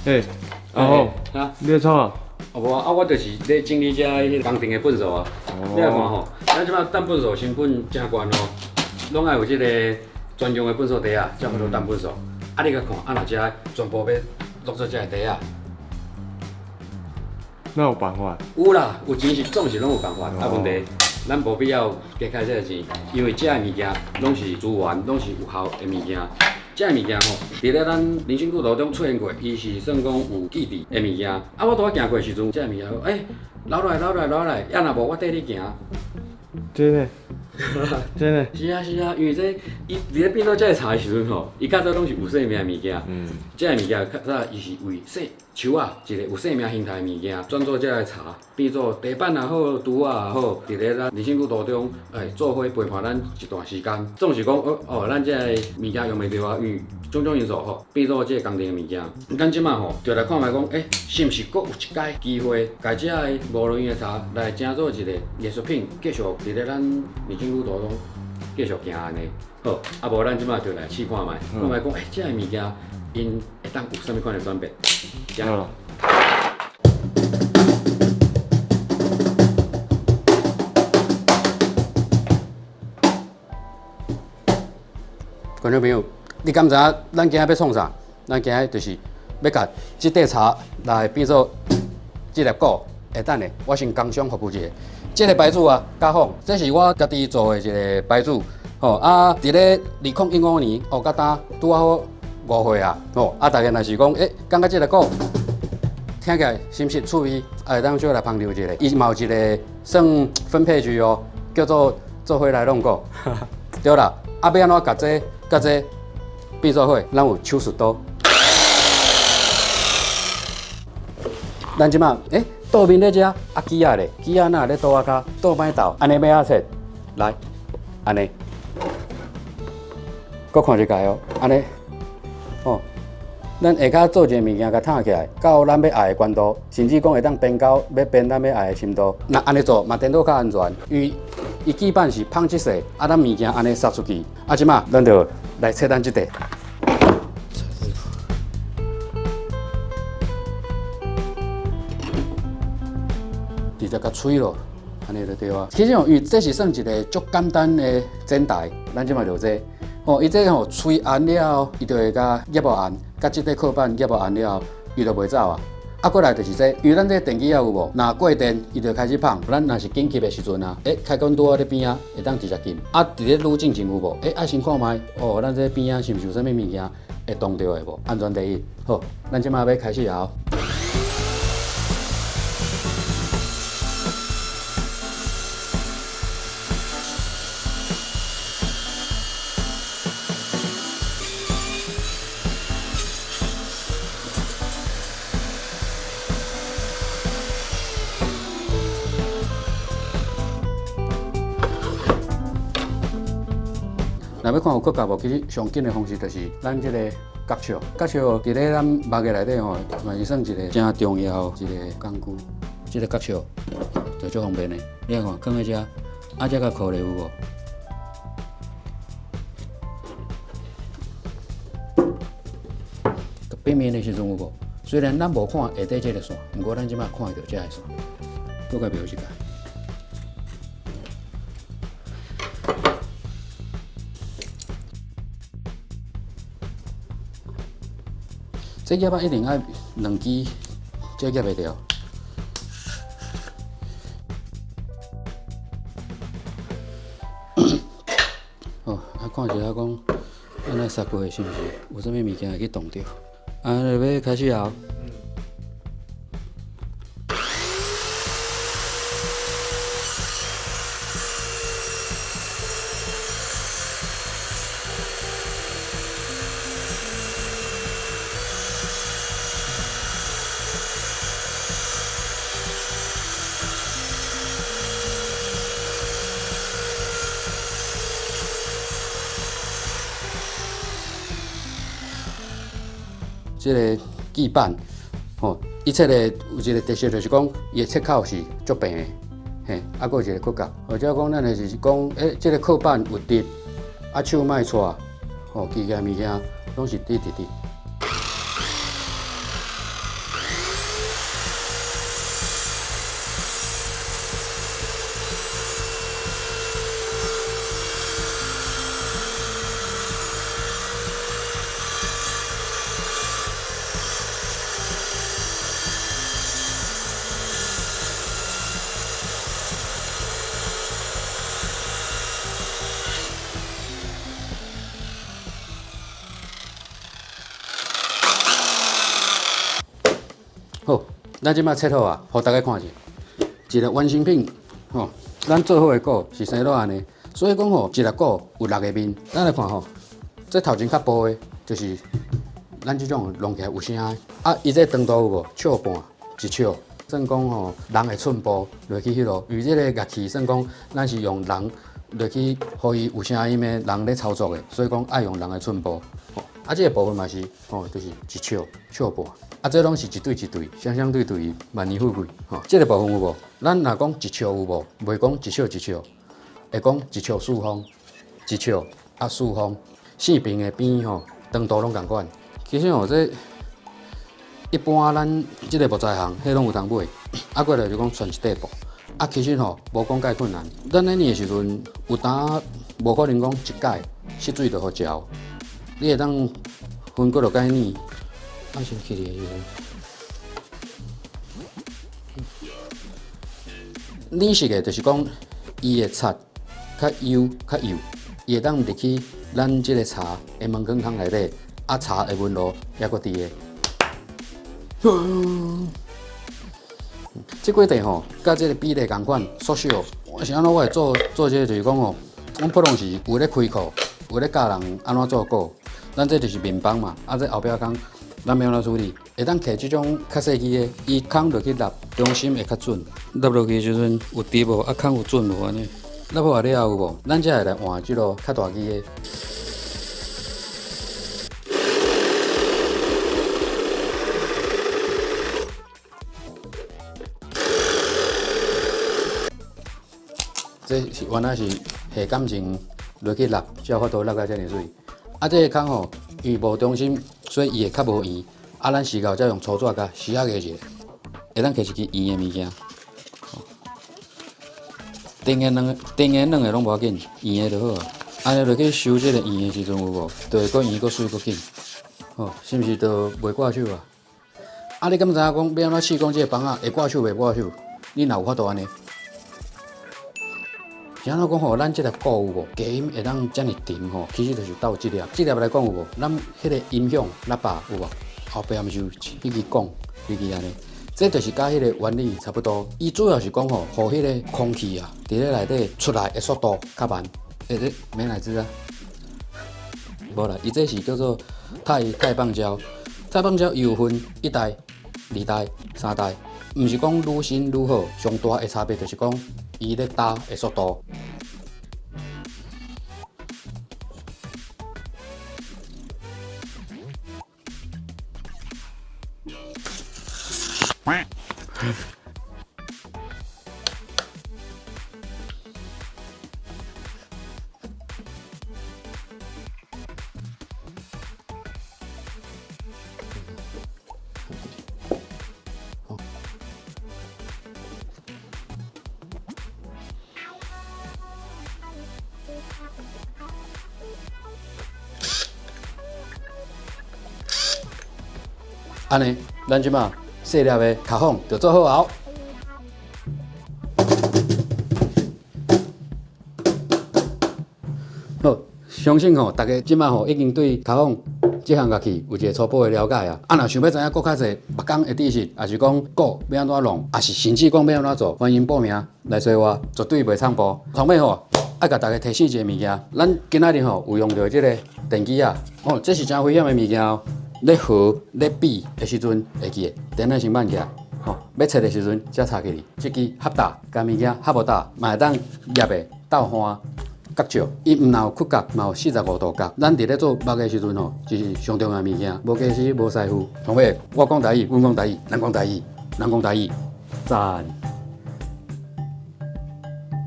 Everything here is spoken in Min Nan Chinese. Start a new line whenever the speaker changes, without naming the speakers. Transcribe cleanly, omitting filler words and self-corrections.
欸，阿虎，
啊，
你咧创啥？
哦無啊，我就是咧整理遮彼個工程的糞埽啊。你來看吼，咱這擺抌糞埽成本誠懸哦，攏愛有這个專用的糞埽袋仔，才好做抌糞埽。啊，你共看，啊若遮全部欲落做遮个袋仔。
哪有辦法？
有啦，有錢是總是攏有辦法。啊，問題咱無必要加開這个錢，因為遮个物件攏是資源，攏是有效的物件。這个物件吼，佇咧咱人生旅途中出現過，伊是算講有記憶的物件。啊，我拄仔行過的時陣，這个物件，欸，留來留來留來，啊若無我綴你行。
真的？真的？
是啊是啊，因為這伊佇咧變做這个茶的時陣吼，伊較早攏是有生命的物件。這个物件較早伊是為生樹仔一个有生命形態的物件，轉做這个茶，變做茶板也好，櫥仔也好，佇咧咱人生旅途中，欸，做伙陪伴咱一段時間。總是講，哦哦，咱這个物件用袂著啊，因為種種因素吼，變做這个工程的物件。咱這擺吼，就來看覓講，欸，是毋是閣有一擺機會，共這个無路用的茶來成做一个藝術品，繼續佇咧咱人生旅途中繼續行按呢。好，啊無咱這擺就來試看覓，看覓講，欸，這个物件𪜶會當有啥物款的轉變？
好。
觀眾朋友，你敢知影咱今仔欲創啥？咱今仔就是欲共這塊茶來變做這粒果。會等下，我先工商服務一下。這个牌子啊，家訪，這是我家己做的一个牌子。吼啊，佇咧2015年，哦，到今拄仔好5歲啊。吼啊，大家若是講，欸，感覺這个果聽起來是毋是趣味？啊，會當小來捧場一下。伊嘛有一个算分配區哦，叫做做伙來弄果。對啦，啊，欲按怎共這共這變做伙？咱有手術刀。咱這擺，欸，桌面咧遮，啊，機仔咧，機仔若咧桌仔跤，桌歹鬥，按呢欲按切，來，按呢，閣看一擺哦，按呢，哦，咱下跤做一个物件，共抿起來，到咱欲愛的懸度，甚至講會當編到欲編咱欲愛的深度。若按呢做嘛，顛倒較安全，因為伊基板是芳質細，啊，咱物件按呢殺出去，啊，這擺咱就來切咱這塊。直接共吹落，按呢就對啊。其實吼，因為這是算一个足簡單的剪台，咱這擺就這，吼，伊這吼吹按了後，伊就會共壓無按，共這塊靠板壓無按了後，伊就袂走啊。啊，過來就是這，因為咱這電機仔有無？若過電，伊就開始放。咱若是緊急的時陣啊，欸，開關拄好咧邊仔，會當直接撳。啊，佇咧愈進前有無？欸，愛先看覓，哦，咱這邊仔是毋是有啥物物件會擋著的無？安全第一。好，咱這擺欲開始啊。若欲看有骨架無？其實上緊的方式就是咱這個角尺，角尺佇咧咱木藝內底吼，嘛是算一个誠重要一个工具。這个角尺就足方便的，你來看，囥佇遮，啊，這共扣咧有無？平面的時陣有無？雖然咱無看下底這个線，毋過咱這擺看會著這个線，閣共描一擺。這夾仔一定愛兩支才夾會著。哦，啊，看一下講，按呢殺過是毋是有啥物物件會去擋著？啊，欲開始啊！這个基板，吼，伊這个有一个特色，就是講伊的切口是足平的，嘿，啊，閣有一個骨架，或者講咱的是講，欸，這个靠板有直，啊，手莫掣，吼，機械物件攏是直直直。咱這擺切好啊，予大家看者，一個完成品吼。咱做好的鼓是生落按呢，所以講吼，一粒鼓有六个面。咱來看吼，這頭前較薄的，就是咱這種弄起來有聲的。啊，伊這長度有無？尺半，一尺。算講吼，人的寸步落去彼落，因為這个樂器算講，咱是用人落去，予伊有聲音的人咧操作的，所以講愛用人的寸步。啊，這个部分嘛是吼，就是一尺尺半。啊，這攏是一對一對，雙雙對對，萬年富貴。吼，這个部分有無？咱若講一尺有無？袂講一尺一尺，會講一尺四方，一尺啊四方，四平的邊吼，長度攏仝款。其實吼，這一般咱這个木材行，彼攏有通買。啊，過來就講穿一塊布。啊，其實吼，無講介困難。咱咧捏的時陣，有當無可能講一擺失水就予焦。你會當分幾落擺捏。啊，先起來的時陣，捏實的，就是講伊會擦較幼較幼，伊會當入去咱這个柴的門管孔內底，啊，柴的溫度猶閣佇个。這過程吼，佮這个比例仝款，縮小。我是按怎我會做做這个，就是講吼，阮普通時有咧開課，有咧教人按怎做鼓。咱這就是面板嘛，啊，這後壁空。咱欲按怎處理？會當摕這種較細支的，伊孔落去納，中心會較準。納落去的時陣有直無？啊，孔有準無？按呢？納好啊了後有無？咱才會來換這个較大支的。這是原來是下感情落去納，才有法度納甲遮爾媠。啊，這个孔吼，因為無中心，所以伊會較無圓。啊，咱時到才用粗紙共絲仔壓一下，會當摕一支圓的物件。甜的兩個，甜的兩个攏無要緊，圓的就好啊。按呢落去收這个圓的時陣有無？就會閣圓閣媠閣緊。吼，是毋是就袂掛手啊？啊，你敢知影講欲按怎試講這个枋仔會掛手袂掛手？你若有法度按呢？是按怎講吼？咱這个鼓有無？低音會當遮爾沉吼，其實就是鬥這粒。這粒來講有無？咱彼个音響喇叭有無？後壁毋是有彼支管，彼支按呢？這就是佮彼个原理差不多。伊主要是講吼，予彼个空氣啊，佇咧內底出來的速度較慢。欸，這美乃滋啊？無啦，伊這是叫做鈦棒膠。鈦棒膠伊有分一代、二代、三代，毋是講愈新愈好。上大的差別就是講，伊咧打的速度。按呢，咱這馬細粒的卡縫就做好啊。好，相信吼，大家這馬吼已經對卡縫這項樂器有一個初步的了解啊。啊，若想欲知影閣較濟木工的知識，抑是講鼓欲按怎弄，抑是甚至講欲按怎做，歡迎報名來找我，絕對袂藏步。頭尾吼，愛共大家提醒一个物件，咱今仔日吼有用著這个電機啊，哦，這是誠危險的物件哦。咧和咧比的時陣，會記得電腦先慢起來，吼，欲切的時陣才插起去。這支合打共物件合無打，嘛會當夾的鬥換角石，伊毋但有曲角，嘛有45度角。咱佇咧做木的時陣吼，這是上重要的物件，無家私無師傅。同學，我講台語，阮講台語，咱講台語，人講台語，讚。